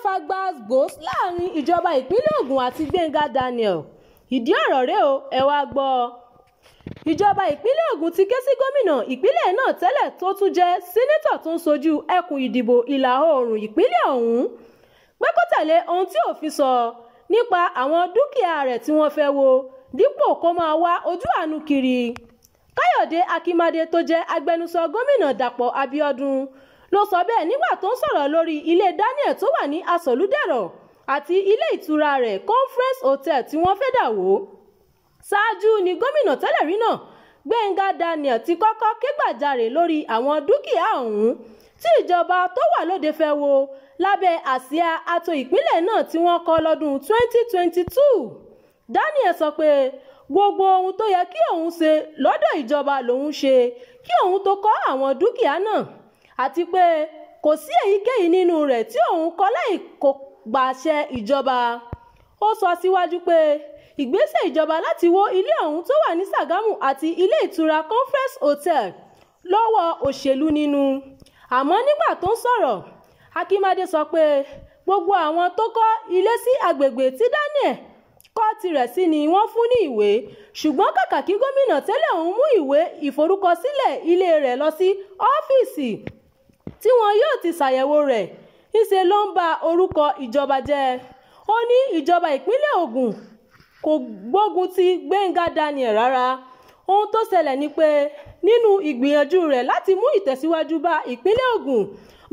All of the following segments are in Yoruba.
fa gbàs-gbòs láàrin ìjọba ìpínlẹ̀ Ògùn àti Gbẹ́ngà Daniel? Ìdí ọ̀rọ̀ rèé o, ẹ wàá gbọ́. Ìjọba ìpínlẹ̀ Ògùn ti ké sí gómìnà ìpínlẹ̀ náà tẹ́lẹ̀ tó tún jẹ́ sẹ́nitọ́ tó ń ṣojú ẹkùn ìdìbò ìlà oòrùn ìpínlẹ̀ ọ̀hún pé kó tẹ̀lé ohun tí òfin sọ nípa àwọn dúkìá rẹ̀ tí wọ́n fẹ́ wó dípò kó máa wá ojú àánú kiri. Káyọ̀dé Akínmádé tó jẹ́ agbẹnusọ gómìnà Dàpọ̀ Abíọ́dún ló sọ bẹ́ẹ̀ nígbà tó ń sọ̀rọ̀ lórí ilé Daniel tó wà ní Asọ̀lúdẹ̀rọ̀ àti ilé ìtura rẹ̀ Conference Hotel tí wọ́n fẹ́ dà wó. Ṣáájú ni gómìnà tẹ́lẹ̀ rí náà Gbẹ́ngà Daniel ti kọ́kọ́ kégbàjarè lórí àwọn dúkìá ọ̀hún tí ìjọba tó wà lóde fẹ́ wó lábẹ́ àsíá ààtò ìpínlẹ̀ náà tí wọ́n kọ́ lọ́dún 2022. Daniel sọ pé gbogbo ohun tó yẹ kí òun ṣe lọ́dọ̀ ìjọba lòun ṣe kí òun tó kọ́ àwọn dúkìá náà, àti pé kò sí èyíkéyìí nínú rẹ̀ tí òun kọ́ láì kò gbàṣẹ ìjọba. Ó sọ síwájú pé ìgbésẹ̀ ìjọba láti wó ilé ọ̀hún tó wà ní Ṣàgámù àti ilé ìtura Conference Hotel lọ́wọ́ òṣèlú nínú. Àmọ́ nígbà tó ń sọ̀rọ̀, Akínmádé sọ pé gbogbo àwọn tó kọ́ ilé sí agbègbè tí Daniel kọ́ tirẹ̀ sí ni wọ́n fún ní ìwé, ṣùgbọ́n kàkà kí gómìnà tẹ́lẹ̀ ọ̀hún mú ìwé ìforúkọsílẹ̀ ilé rẹ̀ lọ sí ọ́fíìsì tí wọn yóò ti ṣàyẹ̀wò rẹ̀, ńṣe ló ń ba orúkọ ìjọba jẹ́. Ó ní ìjọba ìpínlẹ̀ Ògùn kò gbógun ti Gbẹ́ngà Daniel rárá. Ohun tó ṣẹlẹ̀ ni pé nínú ìgbìyànjú rẹ̀ láti mú ìtẹ̀síwájú bá ìpínlẹ̀ Ògùn,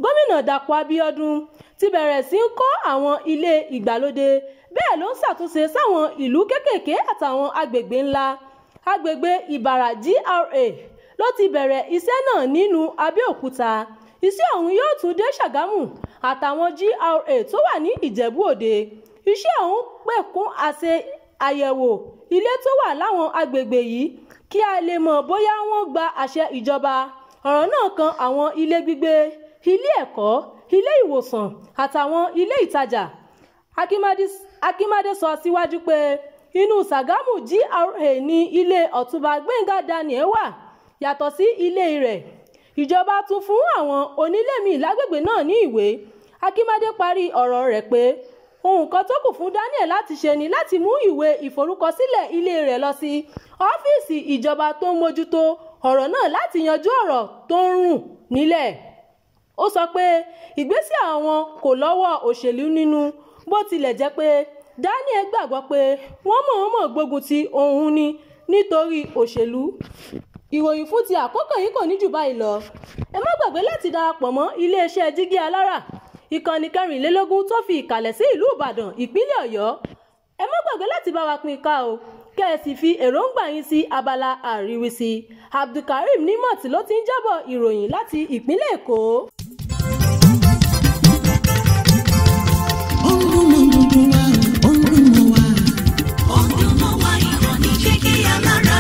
gómìnà Dàpọ̀ Abíọ́dún ti bẹ̀rẹ̀ sí í kọ́ àwọn ilé ìgbàlódé, bẹ́ẹ̀ ló ń ṣàtúnṣe sáwọn ìlú kéékèèké àtàwọn agbègbè ńlá. Agbègbè Ìbàrà GRA ló ti bẹ̀rẹ̀ iṣẹ́ náà nínú Abẹ́òkúta. Iṣẹ́ ọ̀hún yóò tún dé Ṣàgámù àtàwọn GRA tó wà ní Ìjẹ̀bú Òde. Iṣẹ́ ọ̀hún pè kún àṣẹ àyẹ̀wò ilé tó wà láwọn agbègbè yìí kí a lè mọ̀ bóyá wọ́n gba àṣẹ ìjọba. Ọ̀rọ̀ náà kan àwọn ilé gbígbé, ilé ẹ̀kọ́, ilé ìwòsàn àtàwọn ilé ìtajà. Akínmádé sọ síwájú pé inú Ṣàgámù GRA ní ilé Ọ̀túnba Gbẹ́ngà Daniel wà yàtọ̀ sí ilé rẹ̀. Ìjọba tún fún àwọn onílé míì lágbègbè náà ní ìwé. Akínmádé parí ọ̀rọ̀ rẹ̀ pé ohun kan tó kù fún Daniel láti ṣe ni láti mú ìwé ìforúkọsílẹ̀ ilé rẹ̀ lọ sí ọ́fíìsì ìjọba tó ń mójútó ọ̀rọ̀ náà láti yanjú ọ̀rọ̀ tó ń rùn nílẹ̀. Ó sọ pé ìgbésẹ̀ àwọn kò lọ́wọ́ òṣèlú nínú, bó tilẹ̀ jẹ́ pé Daniel gbàgbọ́ pé wọ́n mọ̀ọ́mọ̀ gbógun ti òun ni nítorí òṣèlú. Ìròyìn fún ti àkókò yìí kò ní jù báyìí lọ. Ẹ má gbàgbé láti darapọ̀ mọ́ iléeṣẹ́ Jígí Alára, ìkànnì 24 tó fi ìkàlẹ̀ sí ìlú Ìbàdàn, ìpínlẹ̀ Ọ̀yọ́. Ẹ má gbàgbé láti bá wa pín ká o, kẹ́ ẹ sì fi èròǹgbà yín sí abala àríwísí. Abdulkareem Nimot ló ti ń jábọ̀ ìròyìn láti ìpínlẹ̀ Èkó. Ó ń dún mọ́ gbogbo wa, ó ń dún mọ́ wa. Ó ń dún mọ́ wa, ìkànnì Jígí Alára.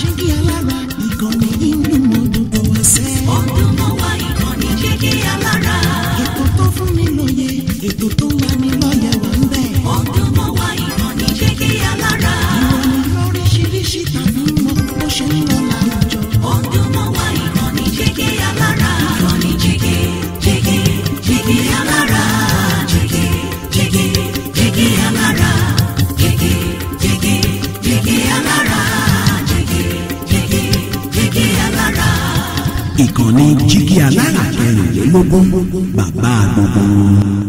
Jígí Alára, ìkànnì yìí ń dún mọ́ gbogbo wa sẹ́. Ó ń dún mọ́ wa, ìkànnì Jígí Alára. Ètò tó fún ni lóye, ètò tó ń lani lọ́yẹ̀ wà ń bẹ̀. Ó ń dún mọ́ wa, ìkànnì Jígí Alára. Ìròyìn lóríṣiríṣi tàbí mọ bó ṣe ń lọ láwùjọ. Ó ń dún mọ́ wa, ìkànnì Jígí Alára. Ìkànnì Jígí, Jígí, Jígí Alára. Jígí, Jígí, Jígí Alára. Jígí, Jígí, Jígí Alára. Jígí, Jígí, Jígí Alára. Ìkànnì Jígí Alára 24, bàbá gbogbo wọn.